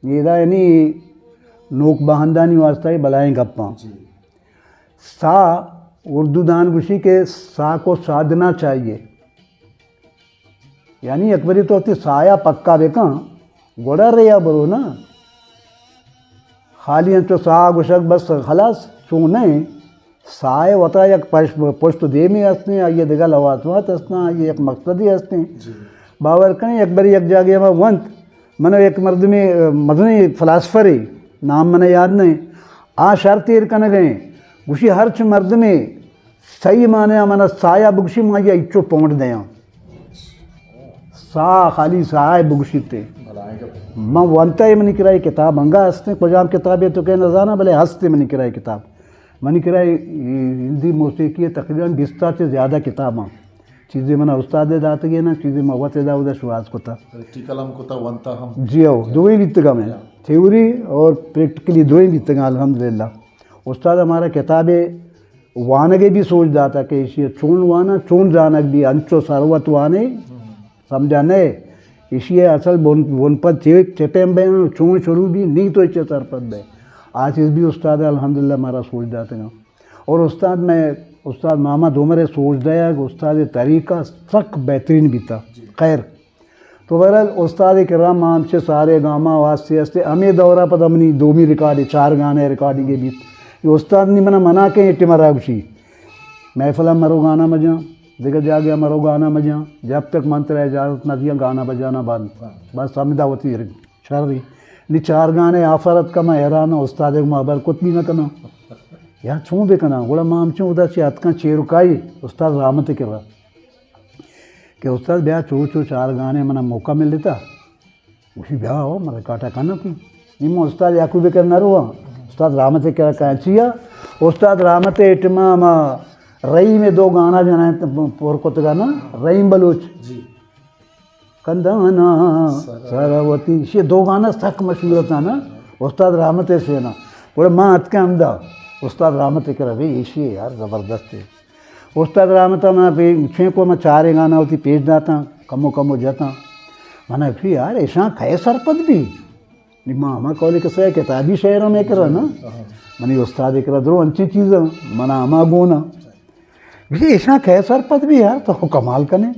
ادا یعنی نوک بہندانی واسطہ یہ بلائیں گپاں۔ جی۔ سا، اردو دان گوشی کہ سا کو سادنا چاہیے۔ یعنی یک بری تو وتی سایا پکا بکن، گڑا ریا برو نا۔ خالی انچو سا گوشگ بس خلاص، چون نہ۔ ساہ ء وتا یک پش-، پشت و دیمے ہستیں، آئی ء دگہ لوازمات ہستاں، آئی ء یک مقصدے ہستیں۔ جی۔ باور کنیں، یک برے یک جاگے ما ونت، من یک مردمے، مزنیں فلاسفرے، نام من یاد نہ، آ شرط ایر کنگ ء، گوشی ہرچ مردمے صحیح معنی ء من ساہ ء بگوشی، ما آئی ء ہچو پونڈ دیاں۔ ساہ، خالی ساہ ء بگوشیت۔ من ونتا، منی کرا اے کتاب انگا ہستیں، کجام کتابے تو کہ نزاناں، بلے ہستیں منی کرا اے کتاب۔ منی کرا اے ہندی موسیقی ء تقریباً بیست ء چہ زیادہ کتاباں۔ چیزے منا استاد ء داتگے نا، چیزے من وت ادا اودا شواز کتا۔ پریکٹیکل ہم کتا، ونتا ہم۔ جی ہو، دوئیں بیتگا میں۔ تھیوری اور پریکٹیکلی دوئیں بیتگا، الحمدللہ۔ استاد ہمارا کتابے وانگ ء بھی سوچ داتا کہ ایشی ء چون وانا، چون زانگ بھی، انچو سروت وانے، سمجھا نئے۔ ایشی ء اصل بن، بنپد چے، چے پیم بے، چون شروع بھی، نی تو ایشی ء سرپد بے۔ آ چیز بھی استاد ء الحمدللہ مارا سوچ داتگا۔ اور استاد میں، استاد محمد عمر ء سوچ دیا کہ استاد ء طریقہ سک بہترین بیتا۔ خیر، تو بہرحال استاد ء کرا ما ہمچے سارے گاما واسطے ہستے، ہمے دورا پدا منی دومی ریکارڈ، چار گانے ریکارڈنگ بیت۔ یہ استاد نی منا منع کہیں ٹمرا گوشی، محفل مرو گانا مجاں، دگہ جاگہ مرو گانا مجاں، جب تک من ترا اجازت نہ دیاں گانا بجانا بند۔ بس ہمدا وتی شر دی۔ نی چار گانے آفر اتکا، من حیران ہوں، استاد ء ما خبر کت بھی نہ کناں۔ یار چون بکناں؟ گڑا ما ہمچوں ادا چہ اتکاں چیرکائی استاد رحمت ء کرا۔ کہ استاد بیا چو چو چار گانے منا موقع ملتا۔ گوشی بیا ہو، من ریکارڈ کناں تئی۔ نی من استاد یعقوب ء کرا نہ رواں۔ استاد رحمت ء کرا کاں چیا؟ استاد رحمت ء ٹما ما رحیم ء دو گانا جناں پر کتگا نا، رحیم بلوچ۔ جی۔ کندانا سر۔ سر وتی۔ شی دو گانا سک مشہور اتاں نا، استاد رحمت ء سینا۔ گڑا ما اتکاں ہمدا، استاد رحمت ء کرا، بے ایشی یار زبردست ہے۔ استاد رحمت ء منا پہ چین کو ما چاریں گانا وتی پیش داتاں، کمو کمو جتاں۔ منا گوشی، یار، ایشاں کئے سرپد بی؟ نی ما ہما قول کسا کتابی شعر ہم کرا نا۔ منی استاد کرا درو انچیں چیزاں، منا ہما گونا۔ گوشی، ایشاں کئے سرپد بی یار، تو کمال کنے۔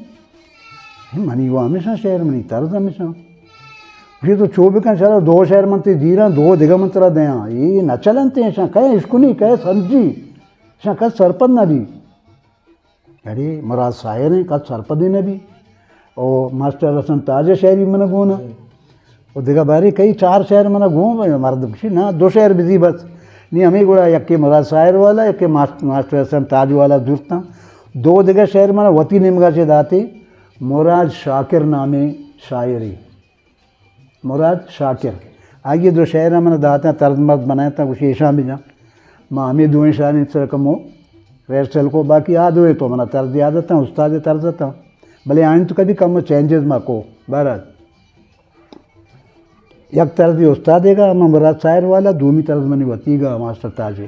منی وہ ہمیشاں شعر، منی طرز ہمیشاں۔ گوشی، تو چو بکن، چلو دو شعر من تی دیراں، دو دگہ من ترا دیاں۔ یہ نہ چلنتے ایشاں، کئے اشکنی، کئے سمجھی، ایشاں کس سرپد نہ بی۔ اڑے مراد ساحر ہیں، کس سرپدی نہ بی۔ او ماسٹر حسن تاج ء شعری من گونا۔ او دگہ بارے کئی چار شعر من گون، مردم گشی نا، دو شعر بزی بس۔ نی ہمیں گڑا یکے مراد ساحر والا، یکے ماس-، ماسٹر حسن تاج والا زرتاں۔ دو دگہ شعر من وتی نیمگا چہ داتے، مراد شاکر نامیں شاعری۔ مراد شاکر۔ آئی ء دو شعر من داتاں، طرز مرز بنائینتاں، گوشی ایشاں بجاں۔ ما ہمیں دوئیں شعریں سر کمو ریہرسل کو، باقی آ دوئیں تو منا طرز یاد اتاں، استاد طرز اتاں۔ بلے آئین تو کدی کمو چینجز ما کو۔ بہرحال، یک طرزی استادے گا، ہما مراد ساحر والا، دومی طرز منی وتی گا، ماسٹر تاجے۔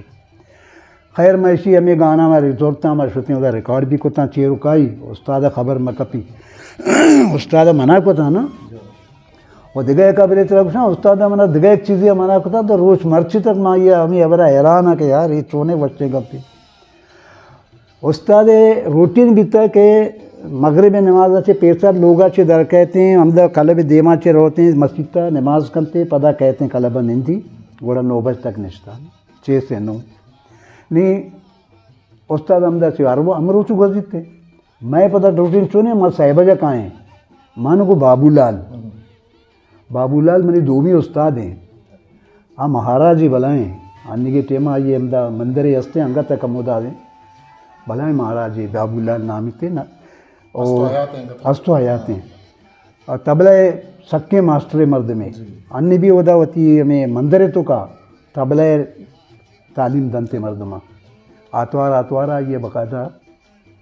خیر، ما ایشی ہمے گانا ما زرتاں، ما شتیں ادا ریکارڈ بھی کتاں، چیرکائی، استاد خبر مہ کپی۔ استاد منع کتاں نا۔ و دگہ یک ہبرے ترا گوشاں، استاد منا دگہ یک چیزے منع کتاں، تو روچ مرچی تک ما یہ ہمیں ہبرا حیران ہاں کہ یار، یہ چونے وشیں گپی۔ استاد روٹین بیتا کہ مغرب نماز چہ پیسر لوگا چہ در کہتے ہیں، ہمدا کلب دیما چہ روتے ہیں، مسجد تا نماز کنتے، پدا کہتے ہیں کلب نندی، گڑا نو بج تک نشتا۔ چھ سے نو۔ نی استاد ہمدا چہ ہر وہ ہم روچ گوزیت۔ میں پدا ڈوٹین چونے، ما سہ بجا کائیں۔ من گو بابو لال۔ بابو لال منی دومی استاد ہیں۔ آ مہاراجی بلائیں۔ انیگے ٹیما آئی ہمدا مندرے ہستے، انگت کمودا دیں۔ بلائیں مہاراجی بابو لال نامی تے نا۔ او ہست و حیات ہیں۔ ہست و حیات ہیں۔ اور طبلہ سکیں ماسٹر مردمے۔ جی۔ انی بھی اودا وتی ہمیں مندر تو کا طبلہ تعلیم دنتے مردماں۔ آتوار، آتوار آئیے باقاعدہ،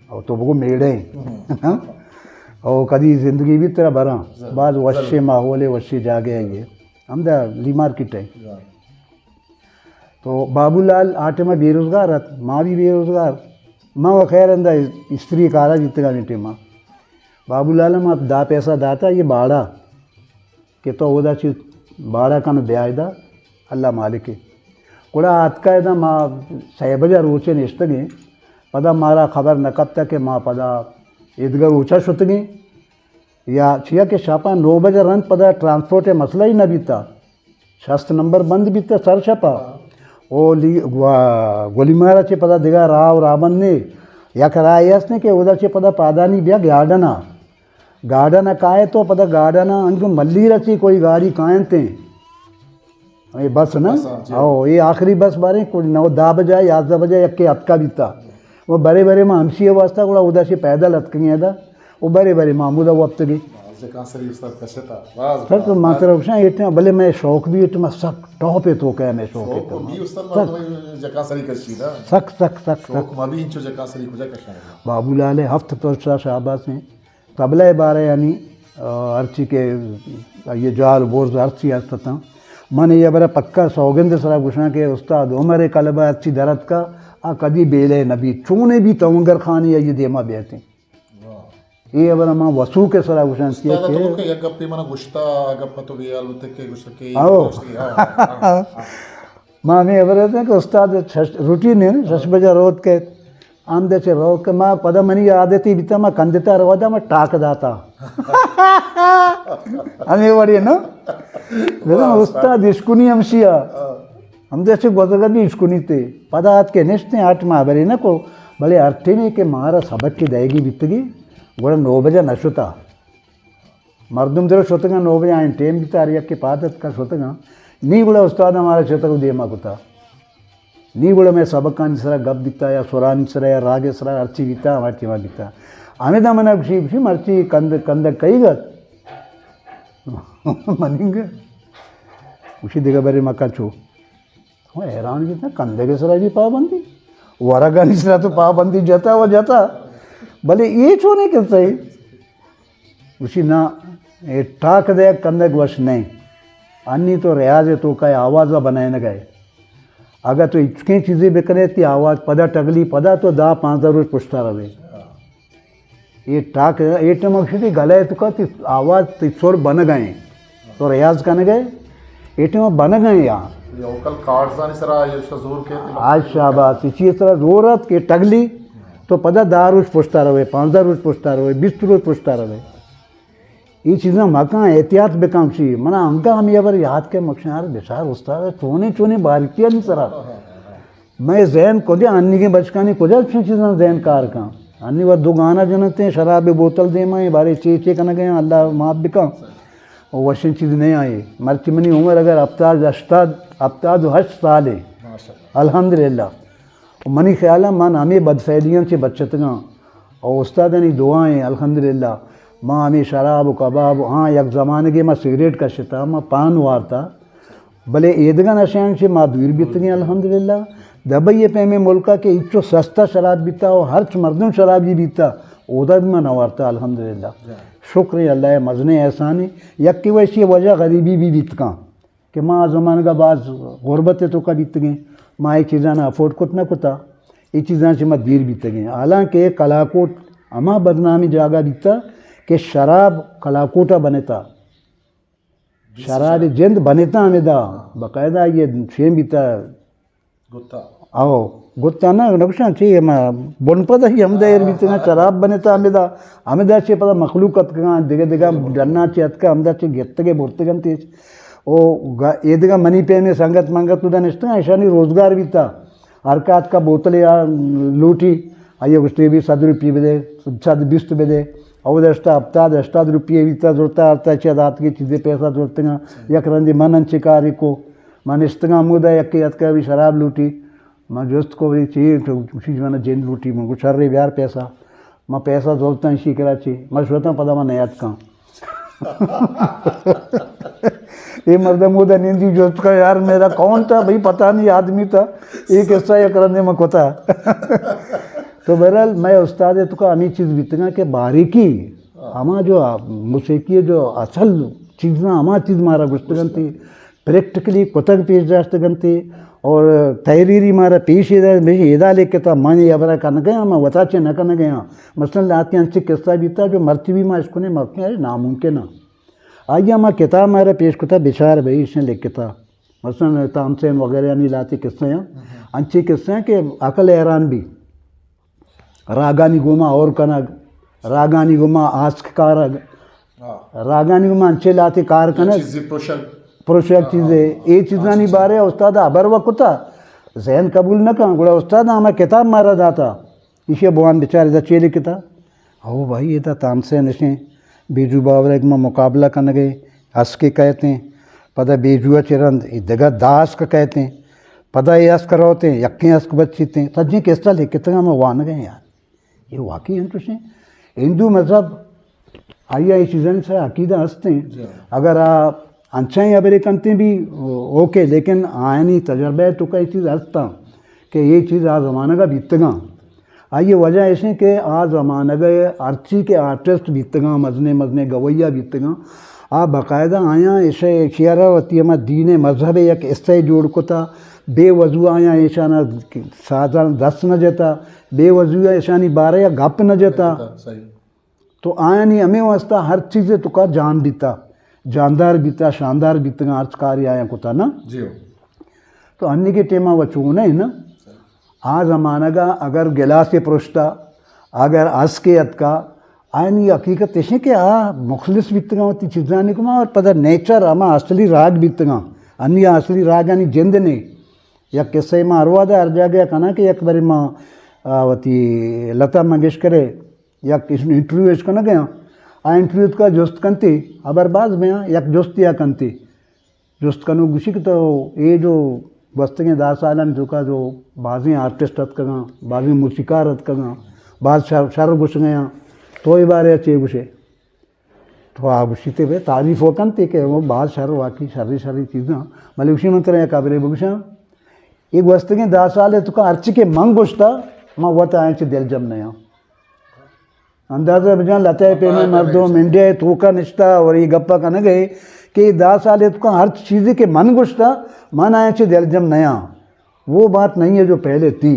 او تو بگو میڑے ہیں۔ او کدی زندگی بھی ترا براں۔ باز وشے ماحول ہے، وشے جاگہ ہے یہ۔ ہمدا لی مارکیٹ ہے۔ تو بابو لال آ ٹائم بے روزگار ات، ما بھی بے روزگار۔ ما و خیر اندا استری کارا جیتگا نے ٹائما۔ بابو لال ما دا پیسہ داتا، یہ باڑا کہ تو اودا چہ باڑا کن بیائے دا، اللہ مالکے۔ گڑا آتکا ادا ما سئے بجہ روچے نشتگیں، پدا مارا خبر نہ کپتا کہ ما پدا ایدگہ روچا شتگیں یا چیا کہ شپا نو بجہ رند پدا ٹرانسپورٹ مسئلہ ہی نہ بیتا، شست نمبر بند بیتا سر شپا۔ او لی-، گوا-، گولی مارا چہ پدا دگہ راہ و راہ بند نے، یک راہ است نے کہ اودا چہ پدا پادانی بیا گارڈن آ۔ گارڈن ء کائے تو پدا گارڈن ء انچو ملی رسی کوئی گاڑی کائنت ہیں۔ اے بس نا؟ بس، ہاں، جی۔ او، اے آخری بس باریں کوئی نو دہ بجہ، یازدہ بجہ یکے اتکا بیتا۔ وہ برے برے ما ہمشی واسطہ گڑا ادا سے پیدل اتکگیں ادا۔ وہ برے برے ما ہمودا وپتگیں۔ باز جکان سری استاد کشتا۔ باز، سک باز، ما باز۔ ترا گوشاں ایٹم، بلے میں شوق بھی ایٹم سک ٹاپ ہے تو کہ میں شوق شوق ایٹم۔ بھی استاد سک۔ مردم جکان سری کشی نا۔ سک، سک، سک، شوق سک۔ ما بھی انچو جکان سری کجا کشاں۔ بابو لال ہفت پرچا شاباس ہیں۔ طبلہ ء بارہ یعنی، آ، ہرچی کہ یہ جال برز ہرچی ہست اتاں۔ من یہ برا پکا سوگند سرا گوشاں کہ استاد عمر کلبہ ہرچی درت کا، آ کدی بیلے نبی، چونے بھی تونگر خانی یہ دیما بیتیں۔ واہ۔ یہ برا ما وسو کے سرا گوشاں استاد کہ تو کہ یک گپی منا گوشتا، گپ تو بھی حال ہوتے کہ گوشتا کہ او۔ گوشتی، ہاں، ہاں، ہاں۔ ما ہمیں خبر ہے کہ استاد شش، روٹین ہے نا، شش بجہ روت کے، ہم دے چے روت کے، ما پدا منی عادتی بیتا، ما کندتا رو دا، ما ٹاک داتا۔ ہمیں وڑی نا؟ بزن استاد اشکنی ہمشیا۔ ہم دے چے گوزگا بھی اشکنی تے۔ پدا آت کے نشتے، آٹ ما بری نہ کو، بلے ہر ٹیمی کہ مارا سبق کی دائیگی بیتگی، گوڑا نو بجہ نہ شتا۔ مردم درو شتگاں، نو بجہ آئیں ٹیم بیتا، ہر یکے پاد اتکا شتگاں۔ نی گڑا استاد ہمارا شتگ و دیما کتا۔ نی گڑا میں سبقانی سرا گپ بیتا یا سرانی سرا یا راگ سرا ہرچی بیتا، ہمارا ٹیما بیتا۔ ہمیں دا منا گوشی، گوشی مرچی کند، کندگ کئی گت؟ مننگ۔ گوشی دگہ برے مکن چو۔ تو حیران بیت، کندگ سرا بھی پابندی، ورگانی سرا تو پابندی جتا و جتا، بلے یہ چونے کسے؟ گوشی نا، اے ٹاک دے کندگ وش نہیں۔ انی تو ریاض تو کا آواز بنائے نہ گئے۔ اگر تو اچکیں چیزیں بکنے تی آواز پدا ٹگلی پدا تو دہ پانزدہ روز پشتا روے۔ اے ٹاک، اے ٹائم اکشتی گلہ ء توکا تی آواز تی سر بنگ ء ایں۔ تو ریاض کنگ ء اے ٹائم بنگ ء ایں یا۔ یہ ووکل کارڈز آنی سرا یہ رشتہ زور کے تی آج شاباس، اسی طرح زور ات کہ ٹگلی تو پدا دہ روچ پشتا روے، پانزدہ روچ پشتا روے، بیست روچ پشتا روے۔ یہ چیزاں مکاں احتیاط بکاں چی۔ منا انگا ہم یہ بر یاد کے مکشان یار بچار استاد چونیں چونیں باریکی آنی سرا۔ مئے ذہن کجا، انیگیں بچکانی کجا چین چیزاں ذہن کار کن؟ انی وت دو گانا جنتے، شراب بوتل دیما، اے بارے چے چے کنگ ء، اللہ معاف بکن۔ او وشیں چیز نہیں آئے۔ مرچی منی عمر اگر ہفتاد، ہشتاد، ہفتاد و ہشت سال ہے۔ ماشاءاللہ۔ الحمدللہ۔ و منی خیال ہے من ہمیں بدفعلیاں چے بچتگاں۔ او استادانی دعا ہیں، الحمدللہ۔ ما ہمیں شراب و کباب، ہاں، یک زمانگے ما سگریٹ کشتا، ما پان وارتا۔ بلے ایدگہ نشیان چہ ما دور بیتگیں الحمدللہ۔ دبئی ء پیمیں ملک ء کہ ہچو سستا شراب بیتا و ہرچ مردم شرابی بیتا، اودا بھی ما نوارتا الحمدللہ۔ شکر اللہ ء مزنیں احسانے۔ یکے وشی وجہ غریبی بھی بیت کن کہ ما آ زمانگا باز غربت ء توکا بیتگیں، ما اے چیزاں افورڈ کت نہ کتا، اے چیزاں چہ ما دیر بیتگیں۔ حالانکہ کلاکوٹ ہما بدنامی جاگہ بیتا کہ شراب کلاکوٹ ء بنتا۔ شراب جند بنتا ہمدا، باقاعدہ یہ شیم بیتا۔ گتا۔ او، گتا نہ، نقشان چی، ہما بن پدا ہی ہمدا ایر بیتا، شراب بنتا ہمدا، ہمدا چی پدا مخلوق اتکا، دگہ دگہ ڈنا چی اتکا، ہمدا چی گتگے برتگن تیش۔ او، گا-، اے دگہ منی پیمیں سنگت منگت ادا نشتگا، ایشانی روزگار بیتا۔ ہر کات کا بوتل یا لوٹی، آئیے گوشتی بھی صد روپی بدے، صد بیست بدے۔ او دشتا ہفتاد، ہشتاد روپی بیتا، زرتا آرتا چہ دات کے چیزے پیسہ زرتگا۔ یک رندی من انچے کاری کو، من نشتگا ہمودا یکے اتکا بھی شراب لوٹی۔ من جست کو بھی چی تو چیز من جند لوٹی، من کو شر بیار پیسہ۔ من پیسہ زرتا شی کراچی، من شوتا پدا من نیاتکا۔ اے مردم اودا نندی جست کا، یار میرا کون تھا بھائی، پتہ نہیں آدمی تھا، یہ قصہ یک رندے میں کتا۔ تو بہرحال میں استاد تو کا ہمیں چیز بیتگا کہ باریکی، ہما جو موسیقی جو اصل چیز نا، ہما چیز مارا گشتگن تھی، پریکٹیکلی کتگ پیش داشتگن تھی، اور تحریری مارا پیش ادا، ادا لکھتا، من یہ برا کن گیا، میں وتا چے نہ کن گیا۔ مثلاً لاتی انچے قصہ بیتا جو مرچی بھی ما اشکنے، مرچی ناممکن ہے۔ آئی ءَ ہما کتاب مارا پیش کتا، بچار بھئی ایشیں لکھتا، مثلاً تامسین وغیرہ یانی لاتے قصہ ہیں، انچی قصہ ہیں کہ عقل حیران بی۔ راگانی گوما ہور کنگ، راگانی گوما آسک کارگ، راگانی گوما انچے لاتے کار کنگ، چیزے پروشگ۔ پروشگ چیزے، اے چیزانی بارے استاد ہبر و کتا، ذہن قبول نہ کن، گڑا استاد ہما کتاب مارا داتا، ایشی بوان بچار ادا چے لکھتا۔ او بھائی، ادا تامسین اشیں، بیجو باورے گوما مقابلہ کنگے، اسکے کئیتیں، پدا بیجو ءَ چہ رند اے دگہ دہ اسک کئیتیں، پدا اے اسک روتیں، یکیں اسک بچیتیں، سجیں قصہ لکھتگاں، ما وانگیں یار۔ اے واقعی انچوشیں۔ ہندو مذہب، آئی ءَ اے چیزانی سرا عقیدہ ہستیں۔ اگر آ انچائیں ہبرے کنتیں بھی، اوکے، لیکن آیانی تجربہ ءِ توکا اے چیز ہستاں کہ اے چیز آ زمانگ ءَ بیتگاں۔ آئی ءِ وجہ ایش انت کہ آ زمانگ ءَ ہرچی کہ آرٹسٹ بیتگاں، مزنیں مزنیں گویہ بیتگاں، آ باقاعدہ آیاں ایشی ءَ، ایشی ءَ را وتی ہما دین ءِ مذہب ءِ یک حصہ جوڑ کتا، بے وضو آیاں ایشانا سازاں دست نہ جتا، بے وضو ایشانی بارہ ءَ گپ نہ جتا۔ تو آیانی ہمے واسطہ ہر چیزے توکا جان بیتا، جاندار بیتا، شاندار بیتگاں، ہرچ کاری آیاں کتا نا۔ جی ہو۔ تو انی کے ٹیما وہ چون ہے نا؟ آ زمانگا اگر گلاسے پرشتا، اگر اسکے اتکا، آیانی حقیقت ایشیں کہ آ مخلص بیتگاں وتی چیزانی گوما، اور پدا نیچر ہما اصلی راگ بیتگاں۔ انی آ اصلی راگانی جند نے۔ یک قصہ ما ہر وہدا ہر جاگہ کناں کہ یک بری ما، آ، وتی لتا منگیشکر ءِ یک انٹرویو اش کنگ ءَ آں۔ آ انٹرویو توکا جست کنتی، ہبر باز بیاں، یک جستی آ کنتی۔ جست کنوک گوشی کہ تو اے جو گوستگیں دہ سالانی توکا جو بازیں آرٹسٹ اتکگاں، بازیں موسیقار اتکگاں، باز شر، شر گوشگ ءَ آں، تو اے بارے ءَ چے گوشے؟ تو آ گوشیت بھئی تعریف و کنت کہ وہ باز شر، واقعی شری شری چیزاں، بلے گوشی من ترا یک ہبرے بگوشاں، اے گوستگیں دہ سال ءِ توکا ہرچی کہ من گوشتا، من وت آیاں چہ دلجم نیاں۔ اندازہ بجن، لتہ ءِ پیمیں مردم انڈیا ءِ توکا نشتا اور اے گپا کنگ ءَ کہ دہ سال ءِ توکا ہر چیزے کہ من گوشتا، من آیاں چہ دلجم نیاں۔ وہ بات نہیں ہے جو پہلے تھی۔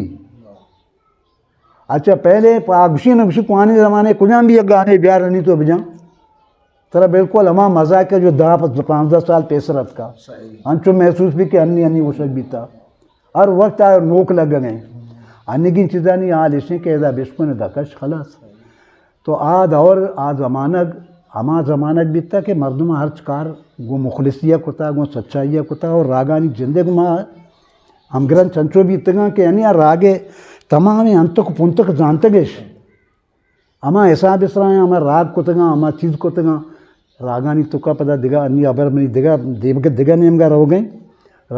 اچھا، پہلے پہ آ گوشی نہ گوشی، کوانی زمانے کجام بھی یک گانے بیار، انی تو بجن، ترا بالکل ہما مزہ کہ جو دہ پانزدہ سال پیسر اتکا۔ انچو محسوس بی کہ انی انی گوشگ بیتا۔ ہر وقت آ نوک لگگ ءَ۔ انیگیں چیزانی حال ایش انت کہ ادا بشکن، ادا کش، خلاص۔ تو آ دور، آ زمانگ، ہما زمانگ بیتا کہ مردم ہرچ کار گوں مخلصی ءَ کتا، گوں سچائی ءَ کتا، اور راگانی جند ءِ گوما ہمگرنچ انچو بیتگاں کہ یعنی آ راگ ءِ تمامیں انتک پنتک زانتگ اش۔ ہما حساب اسرا ہما راگ کتگاں، ہما چیز کتگاں۔ راگانی توکا پدا دگہ انی ہبر منی دگہ دیمگ، دگہ نیمگا روگ ءَ۔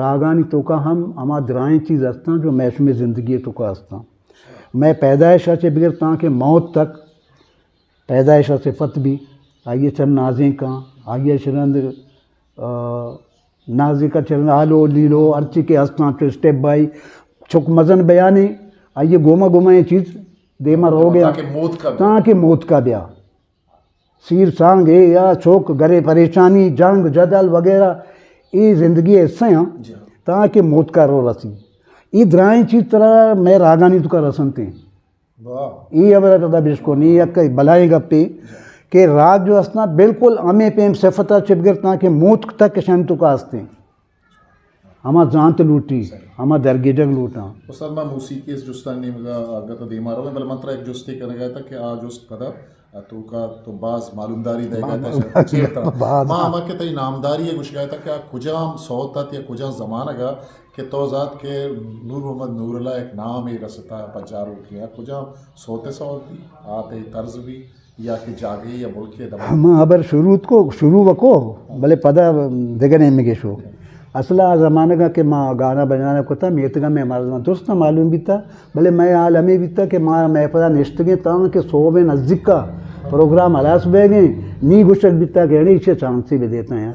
راگانی توکا ہم ہما درائیں چیز ہستاں جو مئے شمئے زندگی ءِ توکا ہستاں۔ مئے پیدائش ءَ چہ بگر تاں کہ موت تک، پیدائش ءَ صفت بی، آئی ءَ چہ نازینکاں، آئی ءَ چہ رند، آ، نازینکاں چہ رند آلو، لیلو، ہرچی کہ ہستاں، چو اسٹیپ بائی، چک مزن بیانے، آئی ءِ گوما گوما اے چیز دیما روگ ءَ تاکہ موت کا بیا۔ تاکہ موت کا بیا۔ سیر سانگ اے یا چک گرے پریشانی، جنگ، جدل وغیرہ، اے زندگی ءِ حصہ ہیں، تاکہ موت کا رو رسی۔ اے درائیں چیز ترا مئے راگانی توکا رسنتے ہیں۔ اے ہبر ءَ پدا بشکو، نی یک بلائیں گپے کہ راگ جو ہستاں بالکل ہمے پیم صفت ءَ چہ بگر تاں کہ موت تک اشانی توکا ہستیں۔ ہما زانت لوٹی، ہما درگیجگ لوٹاں۔ استاد، ما موسیقی اس جستانی نیمگا اگہ تو دیما رویں، بلے من ترا یک جستے کنگا اتاں کہ آ جست پدا توکا تو باز معلومداری دئیگا اتاں، چیر ترا۔ ما ہما کہ تئی نامداری ءَ گوشگا اتاں کہ آ کجام سوت ات یا کجام زمانگا کہ تو زانت کہ نور محمد نور اللہ یک نامے رستا پجاروکیں، آ کجام سوت ءِ سوت بی، آ تئی طرز بی، یا کہ جاگہے یا ملکے دمگ؟ ہما ہبر شروع کو، شروع وکو، بلے پدا دگہ نیمگے شو۔ اصل آ زمانگا کہ ما گانا بجانا کتا، میتگا مئے مردماں درستاں معلوم بیتا، بلے مئے حال ہمے بیتا کہ ما مئے پدا نشتگیں تاں کہ صوبے نزدیکا پروگرام ہلاس بیگیں، نی گوشگ بیتا کہ اڑے ایشی چانسی بدیتا ہیں۔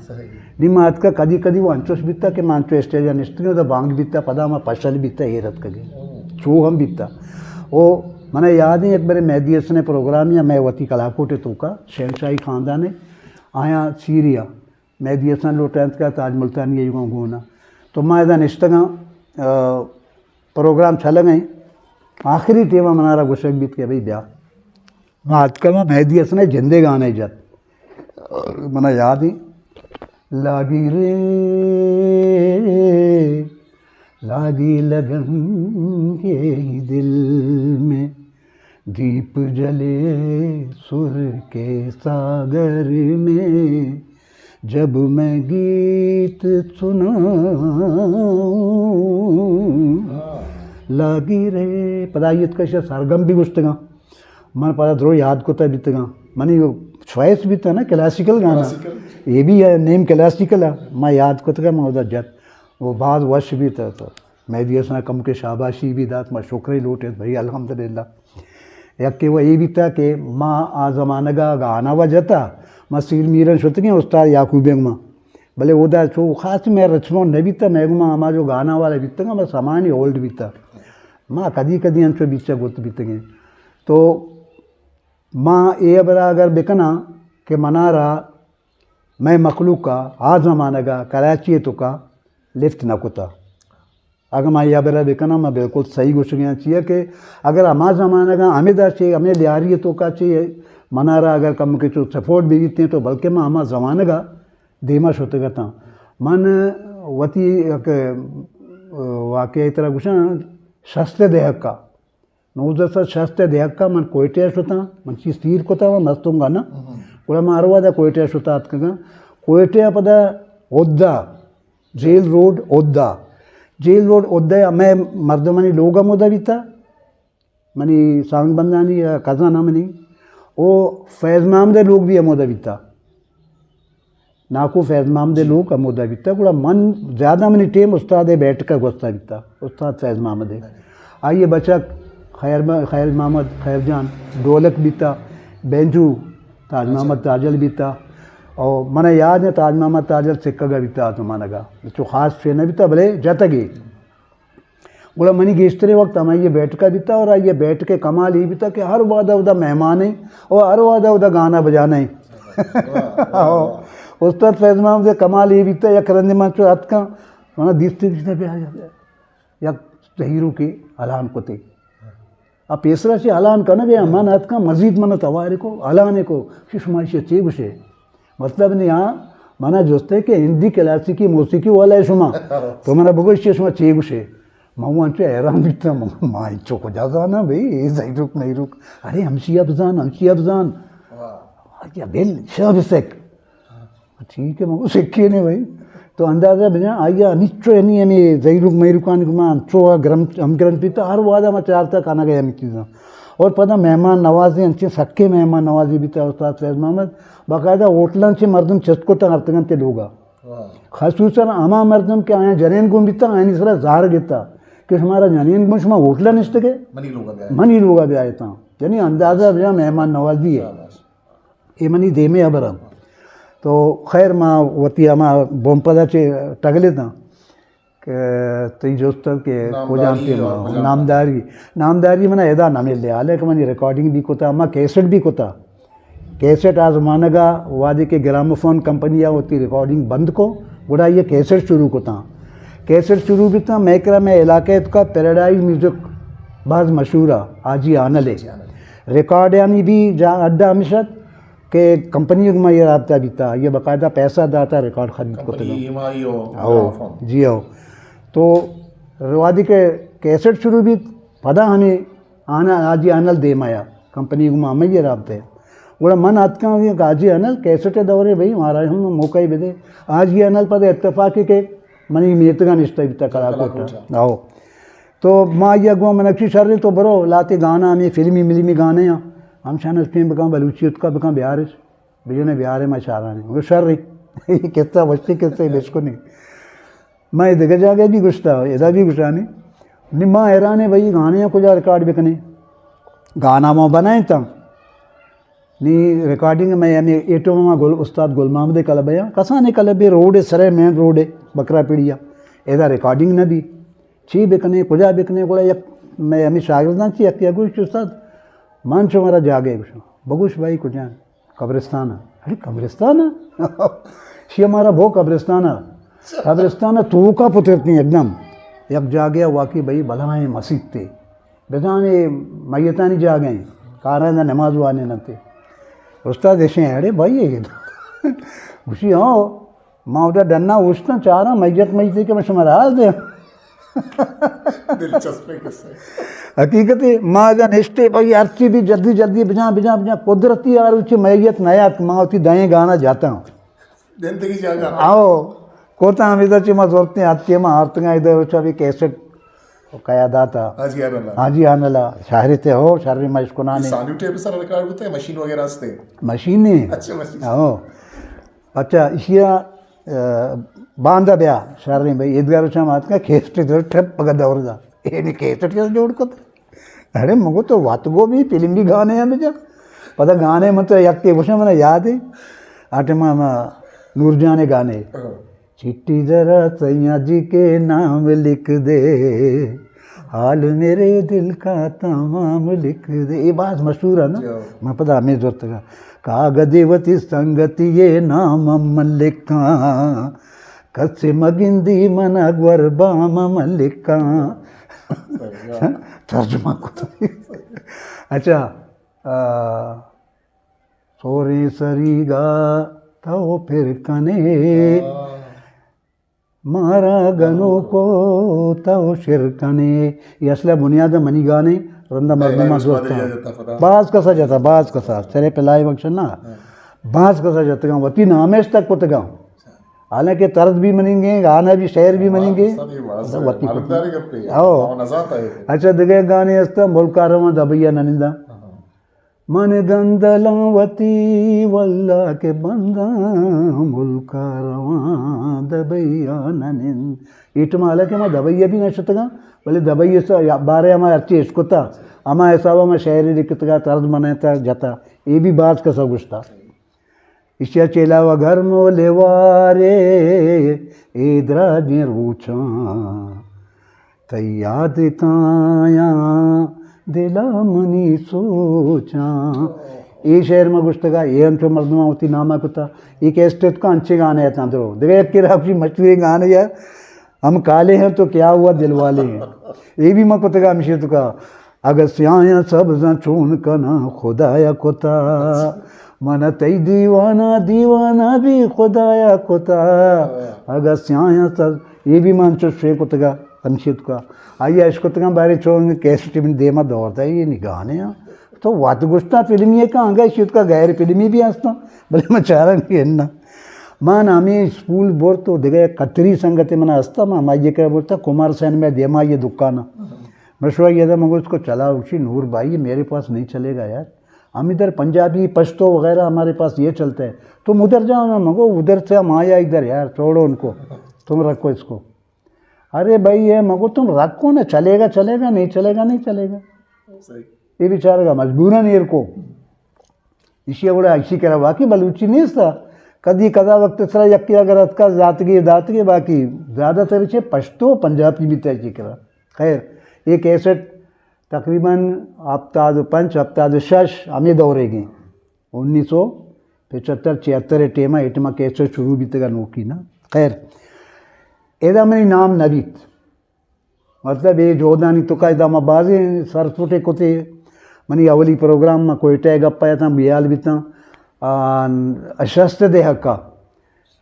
نی ما اتکا کدی کدی وہ انچوش بیتا کہ ما انچو اسٹیجا نشتگیں، اودا بانگ بیتا، پدا ما پشل بیتا، ایر اتکگیں۔ چو ہم بیتا۔ او منا یاد ہیں، یک برے مہدی حسن ءِ پروگرام یا مئے وتی کلاکوٹ ءِ توکا شہنشاہی خاندان ءِ آیاں سیریا مہدی حسن لوٹائینت کہ تاج ملتانی ءَ گوں گونا۔ تو ما ادا نشتگاں، آ، پروگرام چلگ ءَ، آخری ٹیما منارا گوشگ بیت کہ بھئی بیا۔ ما اتکگاں، مہدی حسن ءِ جندے گانے جت۔ منا یاد ہیں، لاگی رے، لاگی لگن یہ دل میں، دیپ جلے سر کے ساگر میں، جب میں گیت سناؤں۔ لاگی رے، پدا آئی اتکا شہ سرگم بھی گوشتگاں۔ من پدا درو یاد کتا بیتگاں۔ منی چوائس بیتا نا کلاسیکل گانا۔ کلاسیکل۔ یہ بھی ہے، نیم کلاسیکل ہے۔ ما یاد کتگا، ما ادا جت۔ وہ باز وش بیتا تو۔ مہدی حسن کم کے شاباشی بھی دات، ما شکری لوٹے بھئی، الحمدللہ۔ یک کہ وہ یہ بیتا کہ ما آ زمانگا گانا وجتا، ما سیر میرن شتگیں استاد یعقوب انگما۔ بلے اودا چو خاص میں رچمون نہ بیتا، میں گما ہما جو گانا والا بیتگا، بس ہمانی اولڈ بیتا۔ ما کدی کدی انچو بیچا گوت بیتگیں۔ تو ما اے ہبرا اگر بکناں کہ منارا مئے مخلوقا آ زمانگا کراچی توکا لفٹ نہ کتا۔ اگہ ما اے ہبرا بکناں، ما بالکل صحیح گوشگیاں چیا کہ اگر ہما زمانگا ہمے دا چے، ہمے لیاری توکا چے منارا اگر کم کے چو سپورٹ بھی بیتیں تو بلکہ ما ہما زمانگا دیما شتگتاں۔ من وتی یک واقعہ ترا گوشاں، شست دہکا، نوزدہ سد شست ء دہک ء من کوئٹہ ء شتاں، من چی سیر کتاں و مستونگ ء نہ۔ گڑا من ہر وہد ء کوئٹہ ء شتاں اتکگاں۔ کوئٹہ ء پدا ہدا، جیل روڈ ہدا۔ جیل روڈ ہدا ء ہمے مردمانی لوگ ہم ہدا بیتا، منی سانگ بندانی کزن ء منی، او فیض محمد ء لوگ بھی ہم ہدا بیتا۔ ناکو فیض محمد ء لوگ ہمودا بیتا، گڑا من زیادہ منی ٹیم استاد ء بیٹھک ء گوستا بیتا، استاد فیض محمد ء۔ آئی ء بچک خیر م-، خیر محمد خیر جان ڈولک بیتا، بینجو تاج محمد تاجل بیتا، اور من یاد ہے تاج محمد تاجل سکگا بیتا آ زمانگا، چو خاص شے نہ بیتا بلے جتگی۔ گڑا منی گیشتریں وقت ہمائی ء بیٹھک ء بیتا اور آئی ء بیٹھک ء کمال اے بیتا کہ ہر وہد ء اودا مہمان ایں اور ہر وہد ء اودا گانا بجانا ایں۔ استاد فیض محمد ء کمال اے بیتا، یک رندے من چو اتکاں، من دیستی دیستا بیا، بیا، بیا۔ یک زہیروکے الان کتے۔ آ پیسرا چہ الان کنگ ء من اتکاں، مزید من توار کو، الان کو، کہ شما ایشی چے گوشے؟ مطلب نی، ہاں، منا جستے کہ ہندی کلاسیکی موسیقی والا ہے شما، تو منا بگوش کہ شما چے گوشے؟ من وان چو حیران بیتاں، من، ما انچو کجا زاناں بھئی، اے زہیروک مہیروک، ارے ہمشی اب زان، ہمشی اب زان۔ یا بل، شب سک۔ ٹھیک ہے، من سکے نے بھائی۔ تو اندازہ بجا، آئی ء ہمیچو یعنی ہمیں زہیروک مہیروکانی گما انچو گرم، ہم گرم پیتا، ہر وہدا ما چارتا کھانا گئے ہمیں چیزاں۔ اور پدا مہمان نوازی، انچیں سکے مہمان نوازی بیتا استاد فیض محمد، باقاعدہ ہوٹلاں چے مردم چست کو تنگ ارتگن تے لوگا۔ خصوصاً ہما مردم کہ آیاں جنین گون بیتا، آیانی سرا زہر گتا کہ شمارا جنین گون، شما ہوٹلا نشتگے، منی لوگا بیا۔ منی لوگا بیایتاں۔ یعنی اندازہ بجا مہمان نوازی ہے۔ شاباش۔ اے منی دیمے ہبر انت۔ تو خیر، ما وتی ہما بنپدا چے ٹگلتاں کہ تئی جست انت کہ نامداری کجام ٹیم اور ء کجام نامداری۔ نامداری منا ادا نہ ملے، حالانکہ منی ریکارڈنگ بھی کتا، ما کیسٹ بھی کتا۔ کیسٹ آ زمانگا وہدے کہ گراموفون کمپنی ء وتی ریکارڈنگ بند کو، گڑا یہ کیسٹ شروع کتاں۔ کیسٹ شروع بیتاں، مئے کرا مئے علاقہ ء توکا پیراڈائز میوزک باز مشہور ء، حاجی آنل ء۔ ریکارڈانی بھی جا اڈا ہمیش ات کہ کمپنی گما یہ رابطہ بیتا، یہ باقاعدہ پیسہ داتا، ریکارڈ خرید کمپنی کتگا۔ ایم آئی او ہو، گراموفون۔ جی ہو۔ تو وہدے کہ کیسٹ شروع بیت، پدا ہمیں آنا حاجی انل دیم آیا، کمپنی گما ہمے یہ رابطہ ہے۔ گڑا من آتکاں کہ حاجی انل کیسٹ دورے بھئی، مارا ہم موقع ہی بدے۔ حاجی انل پدا اتفاق کہ منی میتگا نشتہ بیتا کلاکوٹا۔ کلاکوٹا۔ آؤ۔ تو ما یہ گو منکشی شر تو برو لاتے گانا، ہمیں فلمی ملمی گانے ہیں۔ ہم شان اس پہ بکاں بلوچی اتکا بکاں بیارش۔ بجنے بیارے ما چارانے۔ مگر شر رہی۔ یہ قصہ وشتی قصہ بچ کو نہیں۔ ما یہ دگہ جاگہ بھی گشتا، ادا بھی گشانی۔ نی ما حیرانے بھئی گانے کجا ریکارڈ بکنے۔ گانا ما بنائیں تا۔ نی ریکارڈنگ میں یعنی ایٹو ما گل، استاد گل محمد کلب ہے۔ کسانے کلب ہے، روڈ ہے، سرے مین روڈ ہے، بکرا پیڑیا۔ ادا ریکارڈنگ نہ بھی۔ چی بکنے، کجا بکنے، گڑا یک، میں ہمیں شاگرداں چی یک، یک گوشت استاد، من چو مارا جاگے گوشاں۔ بگوش بھائی کجا؟ قبرستان ء۔ ارے قبرستان ء؟ شی ہمارا بھو قبرستان ء۔ قبرستان ء توکا پترتیں ایک دم۔ یک جاگے ء واقعی بھئی بلائیں مسیت تے۔ بزانے میتانی جاگہ ہیں۔ کارندہ نماز وانے نہ تے۔ استاد ایشیں، اڑے بھائی یہ گوشی ہاں۔ ما اودا ڈنا اوشتاں، چاراں میت میتے کہ من شمارا حال دے۔ دلچسپیں قصہ ہے۔ حقیقت ہے، ما ادا نشتے بھائی ہرچی بھی جلدی جلدی بجاں بجاں بجاں، قدرتی آروچی میت نیات، ما وتی دائیں گانا جاتاں۔ زندگی جاگا۔ آؤ، کوتا ہم ادا چی ما زورتیں آتکے ما آرتگاں ادا روچا بھی کیسٹ کیا داتا۔ حاجی آن اللہ۔ حاجی آن اللہ، شاعری تے ہو، شر ما اشکنانی۔ سانیو ٹیپ سر ریکارڈ ہوتا ہے، مشین وغیرہ ہستے؟ مشین نہیں۔ اچھا، مشین۔ ہو۔ اچھا، اشیا، آ، باندا بیا، شریں بھائی، ایدگار چا مات کا کیسٹ دور ٹھپ پگا دور دا۔ اے نے کیسٹ کیسے جوڑ کت؟ اڑے مگو تو وات گو بھی فلمی گانے ہیں بجا۔ پتہ گانے من تو یک تے گوشاں، منا یاد ہے۔ آٹے ما، ما نور جان گانے۔ ہاں۔ چٹھی ذرا سیاں جی کے نام لکھ دے، حال میرے دل کا تمام لکھ دے۔ یہ باز مشہور ہے نا؟ جی ہاں۔ من پدا ہمیں زورتگا۔ کاگدے وتی سنگتی یہ نام من لکھاں، کس مگندی من اکبر بام من لکھاں۔ ترجمہ کو تو۔ اچھا، آ، سوریں سریگا تو پھر کنے، ہاں۔ مارا گنوکو تو شر کنے۔ یہ اصل بنیاد منی گانے، رندا مردماں دوستاں۔ باز کسا جتا، باز کسا، سرے پہ لائیو اکشن نا۔ ہاں۔ باز کسا جتگاں، وتی نامش تک کتگاں۔ حالانکہ طرز بھی مننگے، گانا بھی، شعر بھی مننگے۔ وتی، وتی۔ او۔ اچھا، دگہ گانے ہستا، ملکا رواں دبیا نننداں۔ ہاں۔ من گندلاں وتی واللہ کہ بنداں، ملکا رواں دبئی ءَ نہ نند۔ ایٹما حالانکہ ما دبئی ءَ بھی نہ شتگاں، بلے دبئی ءِ بارے ہما ہرچی اشکتا، ہما حساب ءَ ما شعرے لکھتگا، طرز بنائتا جتا، اے بھی باز کسا گوشتا۔ ایشی ءَ چہ علاوہ گرم و لیوارے اے دراجیں روچاں، تئی یاد کایاں دل ءَ منی سوچاں۔ اے شعر ما گوشتگا، اے انچو مردماں وتی نام ءَ کتا۔ اے کیسٹ اتکا انچیں گانے اتاں درو۔ دگہ یکے را وتی مشہوریں گانے یا ہم کالے ہیں تو کیا ہوا دل والے ہیں۔ اے بھی ما کتگا ہمشی اتکا۔ اگہ سیاہاں سبزاں چون کناں خدایا کتا، من تئی دیوانہ دیوانہ بھی خدایا کتا۔ اگہ سیاہاں سبز، اے بھی من چو شے کتگا، ہمشی اتکا۔ آئی اشکتگاں بارے چون کیسٹ من دیما دور دا، اے نی گانے ہاں۔ تو وت گوشتا فلمی کا انگا اشی اتکا غیر فلمی بھی ہستا، بلے من چارا نہیں ہے نا۔ من ہمیں اسکول برت و دگہ یک کتری سنگت من ہستا، من ہمائی کرا برتا، کمار حسین میں دیما یہ دکانا۔ مشورہ یہ تھا، مگو اس کو چلا اسی نور بھائی، میرے پاس نہیں چلے گا یار، ہم ادھر پنجابی، پشتو وغیرہ ہمارے پاس یہ چلتا ہے، تم ادھر جاؤ نا۔ مگو ادھر سے ہم آیا ادھر یار، چھوڑو ان کو، تم رکھو اس کو۔ ارے بھائی یہ مگو تم رکھو نا، چلے گا چلے گا، نہیں چلے گا نہیں چلے گا۔ صحیح۔ یہ بیچارے کا مجبوراً ایر کو ایشی ءَ گڑا ایشی کرا واقعی بلوچی نیست۔ کدی کدا وقت سرا یکے اگر اتکا زاتگی داتگی، باقی زیادہ تر چہ پشتو پنجابی بیتا ایشی کرا۔ خیر، یہ کیسٹ تقریباً ہفتاد و پنچ، ہفتاد و شش ہمیں دورے گئے۔ انیس سو پچہتر چھہتر ٹیما، اے ٹیما کیسٹ شروع بیتگا نوکی نا۔ خیر، ادا منی نام نہ بیت۔ مطلب، اے جہدانی توکا ادا ما بازیں سر سوٹے کتے۔ منی اولی پروگرام ما کوئٹہ ءِ گپ ءَ اتاں، بیال بیتاں۔ آ، شست ءِ دہک ءَ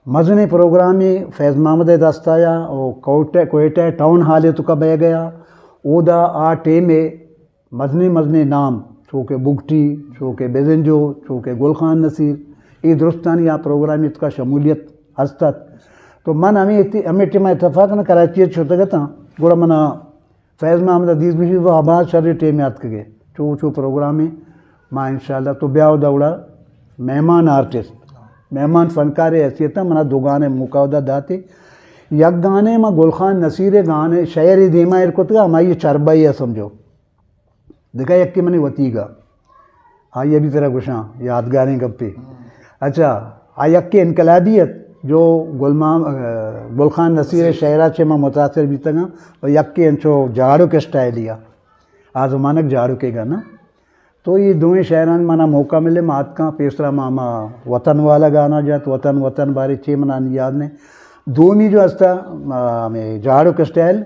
مزنیں پروگرامے فیض محمد ءِ دست آیا، او کوئٹہ، کوئٹہ ٹاؤن ہال ءِ توکا بہ گیا۔ اودا آ ٹیم ءَ مزنیں مزنیں نام، چو کہ بگٹی، چو کہ بزنجو، چو کہ گل خان نصیر، اے درستانی آ پروگرام ءِ توکا شمولیت ہست ات۔ تو من ہمے ات-، ہمے ٹیم ءَ اتفاق نہ کراچی ءَ شتگ اتاں، گڑا منا فیض محمد عزیز گوشی، تو ہما شریں ٹیم ءَ اتکگ ئے، چو چو پروگرام ءَ ما انشاءاللہ تو بیا اودا مہمان آرٹسٹ، مہمان فنکار ءِ حیثیت ءَ منا دو گانے موقع اودا داتے۔ یک گانے ما گل خان نصیر ءِ گانے شعر ءَ دیما ایر کتگا، ہمائی چربائی ءَ سمجھو۔ دگہ یکے منی وتیگا، آئی ءَ بھی ترا گوشاں، یادگاریں گپے۔ اچھا، آ یکے انقلابی ات، جو گل مام-، گل خان نصیر ءِ شعرا چہ من متاثر بیتگاں، و یکے انچو جاڑک اسٹائلی ءَ، آ زمانگ جاڑکے گا نا۔ تو یہ دوئیں شاعران منا موقع ملے، ما اتکاں، پیسرا ما ہما وطن والا گانا جات، وطن وطن بارے چے منا یاد نے۔ دومی جو ہستا، آ، ہمیں جاڑک اسٹائل،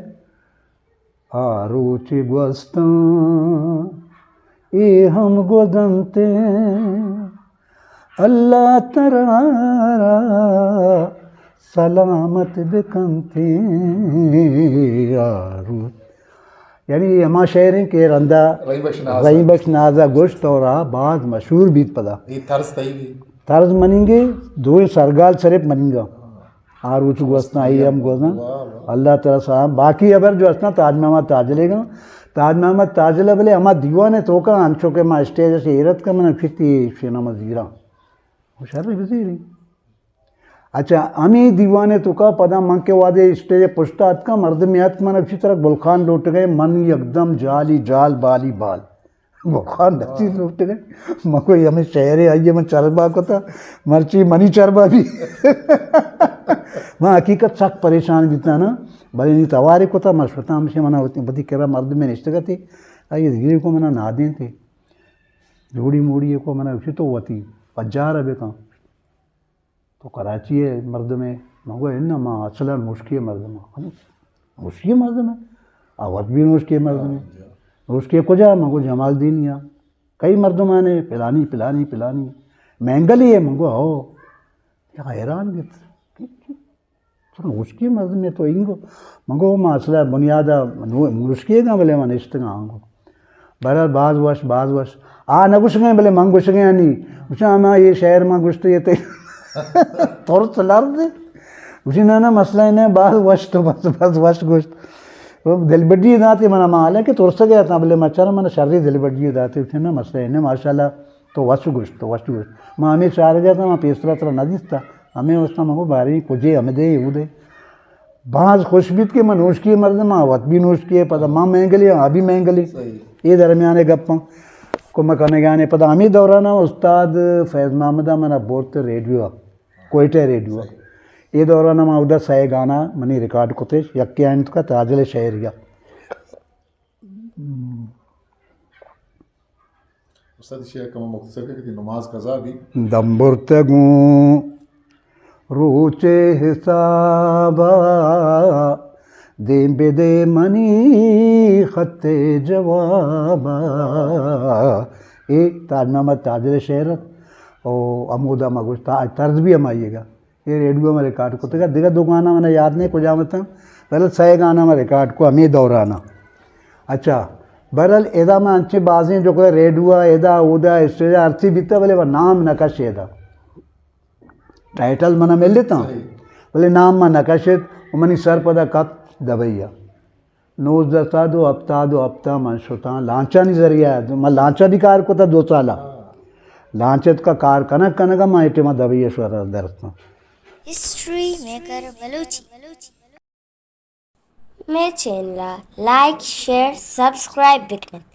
آ روچ گوستاں، اے ہم گوزنت، اللہ ترا را سلامت بکنت آ روچ۔ یعنی ہما شعر ہیں کہ رندا رحیم بخش ناز رحیم بخش ناز ءَ گوشت اور آ باز مشہور بیت پدا۔ اے طرز تئی بھی؟ طرز منیگے، دوئیں سرگال صرف منیگا۔ آ روچ گوستاں، آئی ہم گوستاں۔ واہ، واہ۔ اللہ تعالیٰ سلام۔ باقی ابر جو استاں تاج محمد تاجلے گا۔ تاج محمد تاجل بلے ہما دیوانے توکا انچو کہ ما اسٹیج سے ایرت کا من فتی شینا مزیرا۔ وہ شر بزیری۔ اچھا، ہمے دیوانے توکا پدا من کہ وادے اسٹیج پشتا اتکا، مردم اتک من اچھی طرح گل خان لوٹ گئے، من یکدم جالی جال بالی بال۔ گل خان نچی لوٹ گئے۔ من کوئی ہمیں شعرے آئیے من چربا کتا، مرچی منی چربا بھی۔ من حقیقت سک پریشان بیتا نا، بلے نی توارے کتا، من شتا ہمشے منا وتی، وتی کرا مردم میں نشتگا تے، آئیے دیگری کو منا نادین تے۔ جوڑی موڑی کو منا اسی تو وتی پجار بکن۔ تو کراچی ءِ مردمے؟ من گو اناں، ما اصلاً نوشکی ءِ مردم آں۔ نوشکی ءِ مردم ئے؟ آ وت بھی نوشکی ءِ مردم ئے۔ نوشکی ءِ کجا؟ من گو جمال دینی آ۔ کئی مردمانے؟ پلانی، پلانی، پلانی۔ مینگلی ئے؟ من گو ہو۔ یا حیران گت۔ تو نوشکی ءِ مردم ئے تو اینگو؟ من گو ما اصلاً بنیاد ءَ نو-، نوشکی ءَ گاں، بلے من نشتگاں آنگو۔ بہرحال، باز وش، باز وش۔ آ نہ گوشگیں، بلے من گوشگیں آنی۔ گوشاں، ہما یہ شعر من گوشتے، یہ تے ترس لرز۔ گوشی، نہ، نہ، مسئلہ نہ، باز وش تو، بس، بس وش گوشت۔ وہ دلبڈی داتے منا، ما حالانکہ ترس گیا تھا، بلے مچارا منا شری دلبڈی داتے۔ گوشی، نہ، مسئلہ نہ، ماشاءاللہ، تو وش گوشت، تو وش گوشت۔ ما ہمیں چار گیا تھا، ما پیسرا ترا نہ دیستا۔ ہمیں واسطہ من گو باریں کجے ہمے دے، اودے۔ باز خوش بیت کہ من نوشکی مردم آں، وت بھی نوشکی ئے، پدا ما مینگلی آں، آ بھی مینگلی۔ صحیح۔ اے درمیان ءَ گپاں کمک کنگانے۔ پدا ہمے دوران ءَ استاد فیض محمد ءَ منا برت ریڈیو ءَ، کوئٹہ ریڈیو ءَ۔ صحیح۔ اے دوران ءَ ما اودا سئے گانا منی ریکارڈ کتش، یکے آنت کا تاجل شہریا۔ استاد، ایشی ءَ کم مختصر کن کہ نماز قضا بی۔ دم برتگوں روچے حسابا، دیم بدے منی خط جوابا۔ اے تاج محمد تاجل شعر ات۔ او ہمودا ما گوشت، تا-، طرز بھی ہمائی گا۔ اے ریڈیو ءَ ما ریکارڈ کتگ ات۔ دگہ دو گانا منا یاد نہیں کجام اتاں، بہرحال سئے گانا ما ریکارڈ کو ہمے دوران ءَ۔ اچھا، بہرحال ادا ما انچیں بازیں جو کہ ریڈیو ءَ، ادا، اودا، اسٹیج ءَ ہرچی بیتا، بلے وہ نام نہ کش ادا۔ ٹائٹل منا ملتا، صحیح۔ بلے نام ما نہ کشت، و منی سر پدا کپت دبئی ءَ۔ نوزدہ سد و ہپتاد و ہپت ءَ من شتاں لانچانی ذریعہ ءَ، من لانچ ءَ بھی کار کتا دو سال ءَ۔ لانچ ءَ کا کار کنگ کنگ ءَ من اے ٹائم ءَ دبئی ءَ شتاں درستاں۔ ہسٹری میکر بلوچی۔ مئے چینل ءَ لائک، شیئر، سبسکرائب بکن ات۔